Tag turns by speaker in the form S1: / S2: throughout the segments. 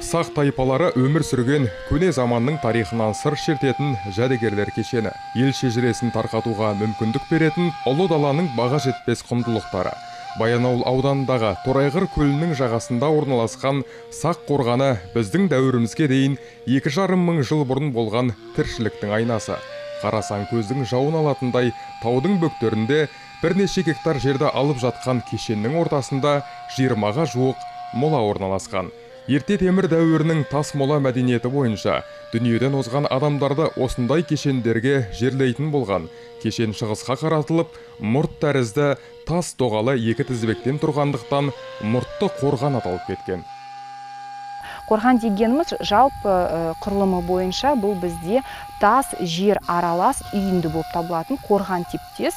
S1: Сақ тайпалары өмір сүрген көне заманның тарихынан сыр шертетін жәдігерлер кешені. Ел шежіресін тарқатуға мүмкіндік беретін ұлы даланың баға жетпес құндылықтары. Баянауыл ауданындағы Торайғыр көлінің жағасында орналасқан Сақ қорғаны біздің дәуірімізге дейін 2,5 мың жыл бұрын болған тіршіліктің айнасы. Қарасан көздің жауын алатындай таудың бөктерінде бірнеше гектар жерді алып жатқан кешеннің ортасында 20-ға жуық мола орналасқан. Ерте темір дәуірінің тас мола мәдениеті бойынша дүниеден озған адамдарды осындай кешендерге жерлейтін болған. Кешен шығысқа қаратылып, мұрт тәрізді тас доғалы екі тізбектен тұрғандықтан мұртты қорған аталып кеткен.
S2: Қорған дегеніміз жалпы құрылымы бойынша бұл бізде тас жер аралас үйінді болып табылатын қорған типтес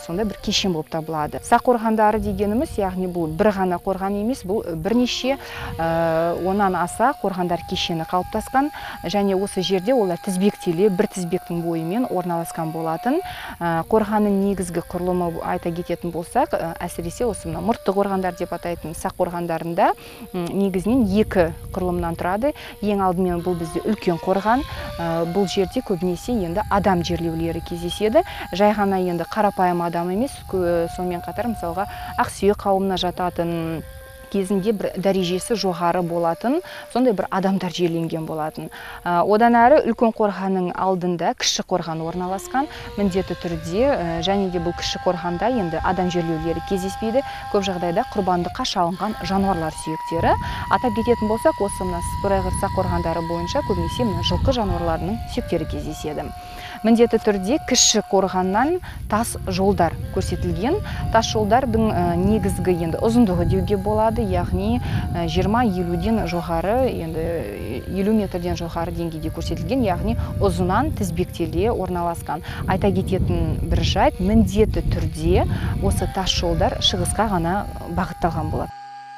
S2: сондай бір кешен болып табылады. Сақ қорғандары дегеніміз, яғни бұл бір ғана қорған емес, бұл бірнеше оннан аса қорғандар кешені қалыптасқан және осы жерде олар тізбектеле бір тізбектің бойымен орналасқан болатын. Қорғанның негізгі құрылымы айта кететін болсақ, әсіресе осы мына мұртты қорғандар деп атайтын сақ қорғандарында негізінен екі құрылымнан тұрады. Ең алдымен бұл бізде үлкен қорған. Бұл жерде көбінесе енді адам жерлеулері кездеседі. Жай ғана енді қарапайым адам емес, сонымен қатар мысалға ақсүйек қауымына жататын кезінде бір дәрежесі жоғары болатын, сондай бір адамдар жерленген болатын. Одан әрі үлкен қорғанның алдында кіші қорған орналасқан. Міндетті түрде және де бұл кіші қорғанда енді адам жерлеулері кездеспейді. Көп жағдайда құрбандыққа шалынған жануарлар сүйектері. Атап кететін болсақ, осы мына Торайғыр сақ қорғандары бойынша көбінесе мына жылқы жануарларының сүйектері кездеседі. Міндетті түрде кіші қорғаннан тас жолдар көрсетілген. Тас жолдардың негізгі енді ұзындығы деуге болады, яғни 20-50-ден жоғары, енді 50 метрден жоғары деңгейде көрсетілген, яғни ұзынан тізбектеле орналасқан. Айта кететін бір жайт, міндетті түрде осы тас жолдар шығысқа ғана бағытталған болады.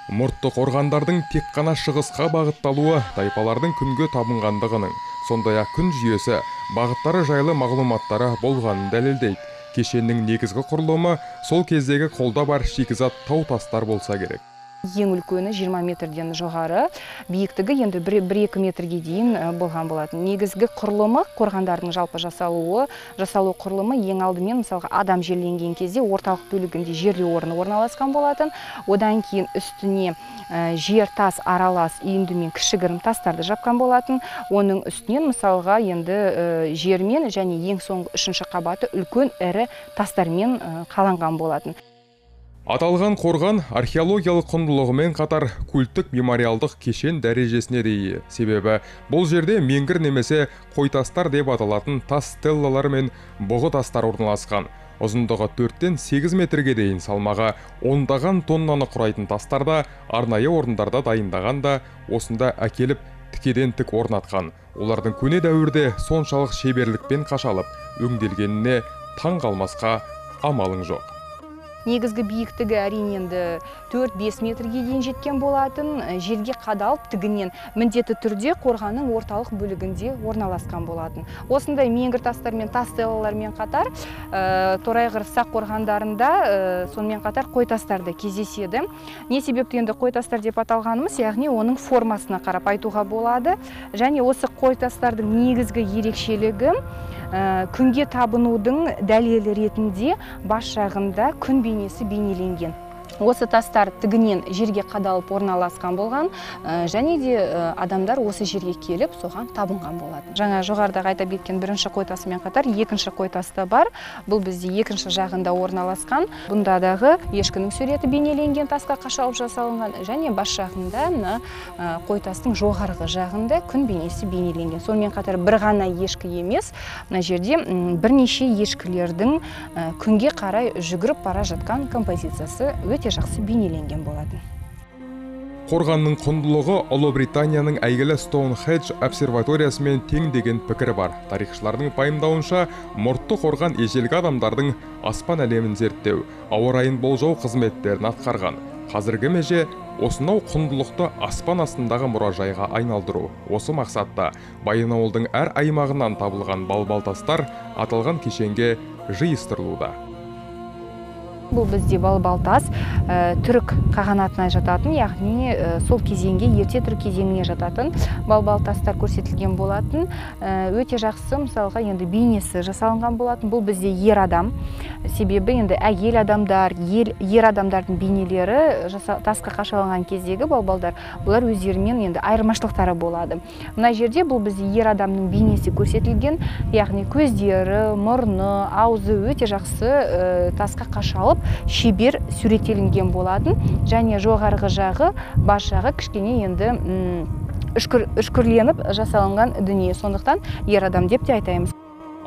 S1: Мұртты қорғандардың тек қана шығысқа бағытталуы тайпалардың күнге табынғандығының, сондай-ақ күн жүйесі бағыттары жайлы мағлұматтары болғанын дәлелдейді. Кешеннің негізгі құрылымы сол кездегі қолда бар шикізат тау тастар болса керек.
S2: Ең үлкені 20 метрден жоғары, биіктігі енді 1-2 метрге дейін болған болатын. Негізгі құрылымы, қорғандардың жалпы жасалу құрылымы ең алдымен мысалға адам жерленген кезде орталық бөлігінде жерлеу орны орналасқан болатын. Одан кейін үстіне жер тас аралас үйіндімен кішігірім тастарды жапқан болатын. Оның үстінен мысалға енді жермен және ең соңғы үшінші қабаты үлкен ірі тастармен қаланған болатын.
S1: Аталған қорған археологиялық құндылығымен қатар культтік мемориалдық кешен дәрежесіне де ие. Себебі бұл жерде менгір немесе қойтастар деп аталатын тас стеллалар мен бұғы тастар орналасқан. Ұзындығы 4-тен 8 метрге дейін, салмағы ондаған тоннаны құрайтын тастарда арнайы орындарда дайындаған да осында әкеліп тікеден тік орнатқан. Олардың көне дәуірде соншалық шеберлікпен қашалып, өңделгеніне таң қалмасқа амалың жоқ.
S2: Негізгі биіктігі әрине енді 4-5 метрге дейін жеткен болатын, жерге қадалып тігінен міндетті түрде қорғанның орталық бөлігінде орналасқан болатын. Осындай менгір тастармен, тас стеллалармен қатар Торайғыр сақ қорғандарында сонымен қатар қойтастар да кездеседі. Не себепті енді қойтастар деп аталғанымыз, яғни оның формасына қарап айтуға болады. Және осы қойтастардың негізгі ерекшелігі күнге табынудың дәлелі ретінде бас жағында күн бейнесі бейнеленген. Осы тастар тігінен жерге қадалып орналасқан болған, және де адамдар осы жерге келіп соған табынған болатын. Жаңа жоғарыда айтып кеткен бірінші қойтасымен қатар екінші қойтас та бар. Бұл бізде екінші жағында орналасқан. Бұнда дағы ешкінің суреті бейнеленген, тасқа қашалып жасалынған және бас жағында мына қойтастың жоғарғы жағында күн бейнесі бейнеленген. Сонымен қатар бір ғана ешкі емес, мына жерде бірнеше ешкілердің күнге қарай жүгіріп бара жатқан композициясы өте жақсы бейнеленген болатын.
S1: Қорғанның құндылығы Ұлыбританияның әйгілі Стоунхендж обсерваториясымен тең деген пікір бар. Тарихшылардың пайымдауынша, мұртты қорған ежелгі адамдардың аспан әлемін зерттеу, ауа райын болжау қызметтерін атқарған. Қазіргі меже осынау құндылықты аспан астындағы мұражайға айналдыру. Осы мақсатта Баянауылдың әр аймағынан табылған балбал тастар аталған кешенге жиыстырылуда.
S2: Бұл бізде балбал тас түрік қағанатына жататын, яғни сол кезеңге, ерте түрік кезеңіне жататын балбал тастар көрсетілген болатын. Өте жақсы, мысалға, енді бейнесі жасалынған болатын. Бұл бізде ер адам, себебі енді әйел адамдар, ер адамдардың бейнелері тасқа қашаланған кездегі балбалдар, бұлар өздерімен енді айырмашылықтары болады. Мына жерде бұл бізде ер адамның бейнесі көрсетілген, яғни көздері, мұрны, аузы өте жақсы тасқа қашалып, шебер суреттелінген болатын. Және жоғарғы жағы, бас жағы кішкене енді үшкірленіп жасалынған дүние, сондықтан ер адам деп те айтаймыз.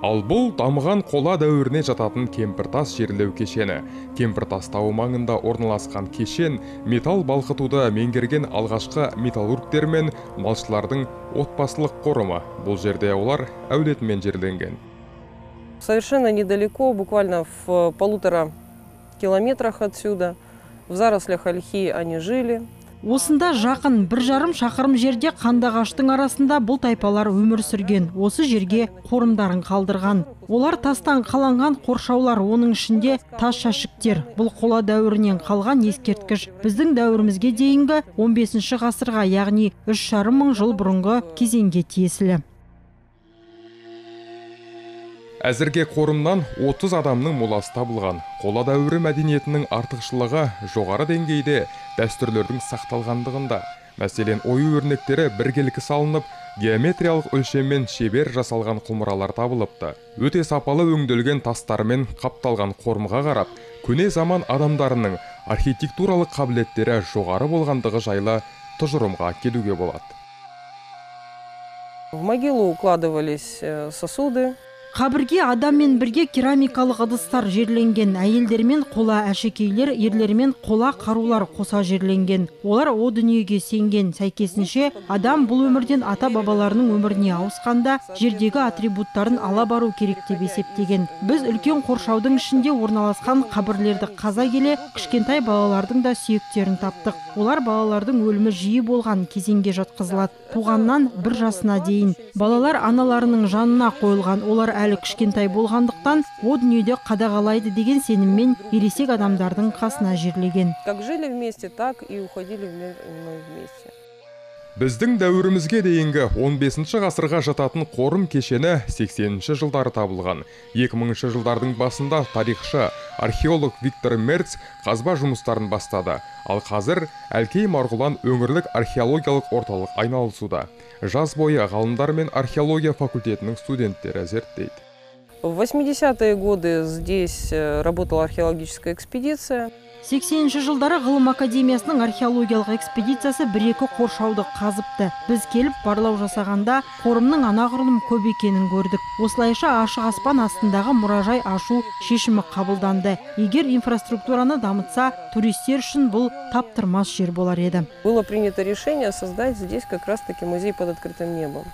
S1: Ал бұл дамыған қола дәуіріне жататын Кемпіртас жерлеу кешені. Кемпіртас тауы маңында орналасқан кешен металл балқытуды меңгерген алғашқы металлургтер мен малшылардың отбасылық қорымы. Бұл жерде олар әулетімен жерленген.
S3: Совершенно недалеко, буквально в 1,5 километрах отсюда, в зарослях ольхи они жили.
S4: Осында жақын 1,5 шақырым жерде қандыағаштың арасында бұл тайпалар өмір сүрген. Осы жерге қорымдарын қалдырған. Олар тастан қаланған қоршаулар, оның ішінде тас жәшіктер. Бұл қола дәуірінен қалған ескерткіш. Біздің дәуірімізге дейінгі 15 ғасырға, яғни 3,5 мың жыл бұрынғы кезеңге тиесілі.
S1: Әзірге қорымнан 30 адамның моласы табылған. Қола дәуірі мәдениетінің артықшылығы жоғары деңгейде дәстүрлердің сақталғандығында. Мәселен, ою өрнектері біркелкі салынып, геометриялық өлшеммен шебер жасалған құмыралар табылыпты. Өте сапалы өңделген тастармен қапталған қорымға қарап, көне заман адамдарының архитектуралық қабілеттері жоғары болғандығы жайлы тұжырымға келуге болады.
S3: В могилу укладывались сосуды.
S4: Қабірге адаммен бірге керамикалық ыдыстар жерленген, әйелдермен қола әшекейлер, ерлермен қола қарулар қоса жерленген. Олар о дүниеге сенген, сәйкесінше адам бұл өмірден ата-бабаларының өміріне ауысқанда жердегі атрибуттарын ала бару керек деп есептеген. Біз үлкен қоршаудың ішінде орналасқан қабірлерді қаза келе кішкентай балалардың да сүйектерін таптық. Олар балалардың өлімі жиі болған кезеңге жатқызылады. Туғаннан 1 жасына дейін. Балалар аналарының жанына қойылған, олар әлі кішкентай болғандықтан о дүниеде қадағалайды деген сеніммен ересек адамдардың қасына жерлеген.
S3: Как жили вместе, так и уходили вместе.
S1: Біздің дәуірімізге дейінгі 15 ғасырға жататын қорым кешені 80-ші жылдары табылған. 2000-ші жылдардың басында тарихшы, археолог Виктор Мерц қазба жұмыстарын бастады. Ал қазір Әлкей Марғұлан өңірлік археологиялық орталық айналысуда. Жаз бойы ғалымдар мен археология факультетінің студенттері зерттейді.
S3: В 80-е годы здесь работала археологическая экспедиция.
S4: 80-ші жылдары Ғылым академиясының археологиялық экспедициясы 1-2 қоршауды қазыпты. Біз келіп барлау жасағанда қорымның анағұрлым көп екенін көрдік. Осылайша ашық аспан астындағы мұражай ашу шешімі қабылданды. Егер инфраструктураны дамытса, туристер үшін бұл таптырмас жер болар еді.
S3: Было принято решение создать здесь как раз-таки музей под открытым небом.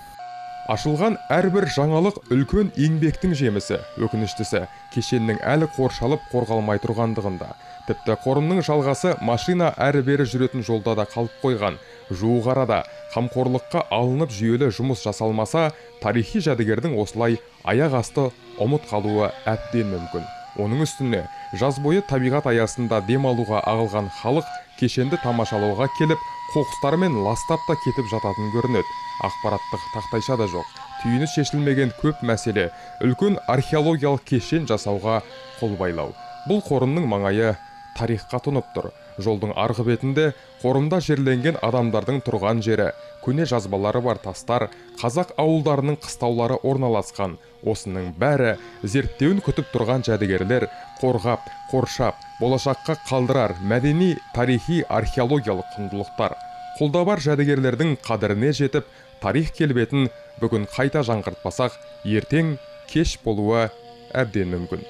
S1: Ашылған әрбір жаңалық үлкен еңбектің жемісі. Өкініштісі, кешеннің әлі қоршалып қорғалмай тұрғандығында. Тіпті қорымның жалғасы машина әрі-бері жүретін жолда да қалып қойған. Жуық арада қамқорлыққа алынып жүйелі жұмыс жасалмаса, тарихи жәдігердің осылай аяқ асты ұмыт қалуы әбден мүмкін. Оның үстіне жаз бойы табиғат аясында дем алуға ағылған халық кешенді тамашалауға келіп, қоқыстармен ластап та кетіп жататын көрінеді. Ақпараттық тақтайша да жоқ. Түйіні шешілмеген көп мәселе, үлкен археологиялық кешен жасауға қол байлау. Бұл қорымның маңайы тарихқа тұнып тұр. Жолдың арғы бетінде қорымда жерленген адамдардың тұрған жері, көне жазбалары бар тастар, қазақ ауылдарының қыстаулары орналасқан. Осының бәрі зерттеуін күтіп тұрған жәдігерлер, қорғап, қоршап, болашаққа қалдырар мәдени, тарихи, археологиялық құндылықтар. Қолда бар жәдігерлердің қадіріне жетіп, тарих келбетін бүгін қайта жаңғыртпасақ, ертең кеш болуы әбден мүмкін.